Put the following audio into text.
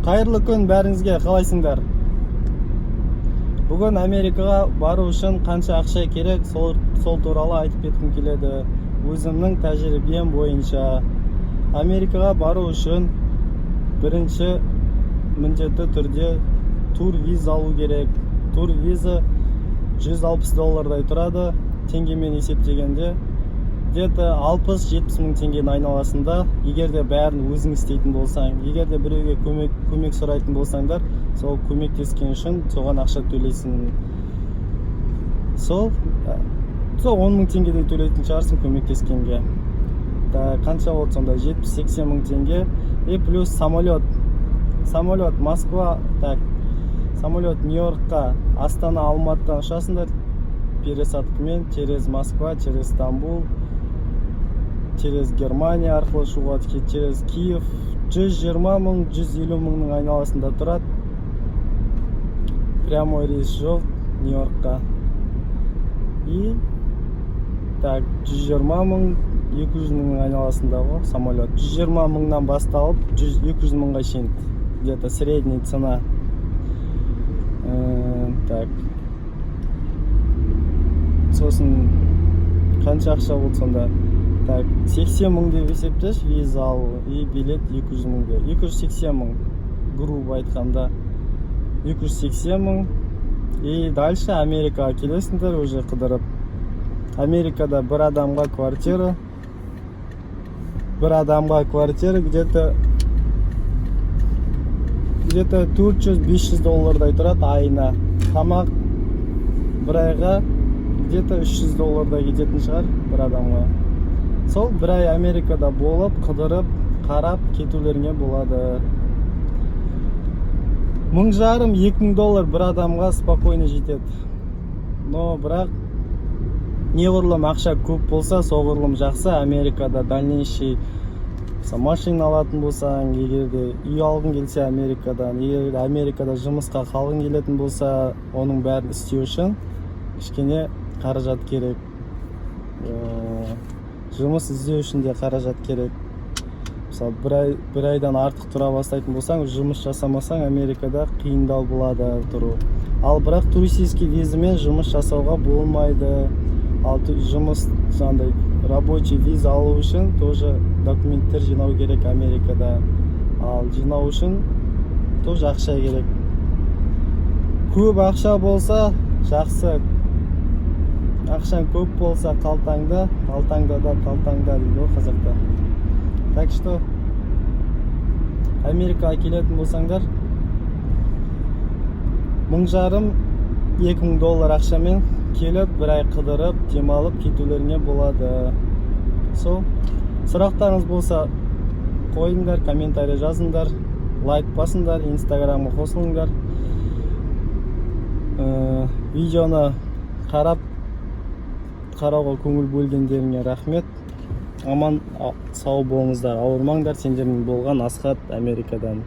Қайырлы күн бәріңізге! Қалайсыңдар? Бүгін Америкаға бару үшін қанша ақша керек, сол туралы айтып кеткім келеді. Өзімнің тәжірибем бойынша, Америкаға бару үшін бірінші міндетті түрде тур виза алу керек. Тур виза 160 доллардай тұрады, теңгемен есептегенде где-то 60-70 мың теңгенің айналасында, егер де бәрін өзің істейтін болсаң. Егер де біреуге көмек сұрайтын болсаңдар, сол көмектескен үшін соған ақша төлейсің. Сол 10 мың теңгедей төлейтін шығарсың көмектескенге. Так, қанша болды сонда? 70-80 мың теңге. И плюс самолет Москва, так, самолет Нью-Йоркқа Астана, Алматыдан ұшасыңдар пересадкамен через Москва, через Стамбул, через Германия арқылы ұшуға, через Киев. 120 мың, 150 мыңның айналасында тұрады. Прямой рейс жоқ Нью-Йоркқа. И так, 120 мың, 200 мыңның айналасында ғой самолет. 120 мыңнан басталып, 100, 200 мыңға шейін где-то средний цена. Так, сосын қанша ақша болды сонда? Так, 80 мың деп есептеші виза алу и билет 200 мың деп, 280 мың, грубо айтқанда, 280 мың. И дальше Америкаға келесіңдер уже қыдырып. Америкада бір адамға квартира где-то 400-500 доллардай тұрады айына. Тамақ бір айға где-то 300 доллардай кететін шығар бір адамға. Сол бір ай Америкада болып, қыдырып, қарап кетулеріңе болады. 1500, 2000 доллар бір адамға спокойно жетеді. Но бірақ неғұрлым ақша көп болса, соғұрлым жақсы. Америкада дальнейший, мысалы, машина алатын болсаң, егер де үй алғың келсе Америкадан, егер де Америкада жұмысқа қалғың келетін болса, оның бәрін істеу үшін кішкене қаражат керек. Жұмыс іздеу үшін де қаражат керек. Мысалы, бір айдан артық тұра бастайтын болсаң, жұмыс жасамасаң, Америкада қиындау болады тұру. Ал бірақ туристический визамен жұмыс жасауға болмайды. Ал жұмыс, жаңағыдай рабочий виза алу үшін тоже документтер жинау керек Америкада. Ал жинау үшін тоже ақша керек. Көп ақша болса жақсы. Ақшаң көп болса қалтаңда, қалтаңда да талтаңда дейді ғой қазақта. Так что Америкаға келетін болсаңдар, 1500, 2000 доллар ақшамен келіп, бір ай қыдырып, демалып кетулеріңе болады. Сол, сұрақтарыңыз болса, қойыңдар, комментарий жазыңдар, лайк басыңдар, Инстаграмға қосылыңдар. Видеоны қарауға көңіл бөлгендеріңе рахмет. Аман сау болыңыздар, ауырмаңдар. Сендермен болған Асхат Америкадан.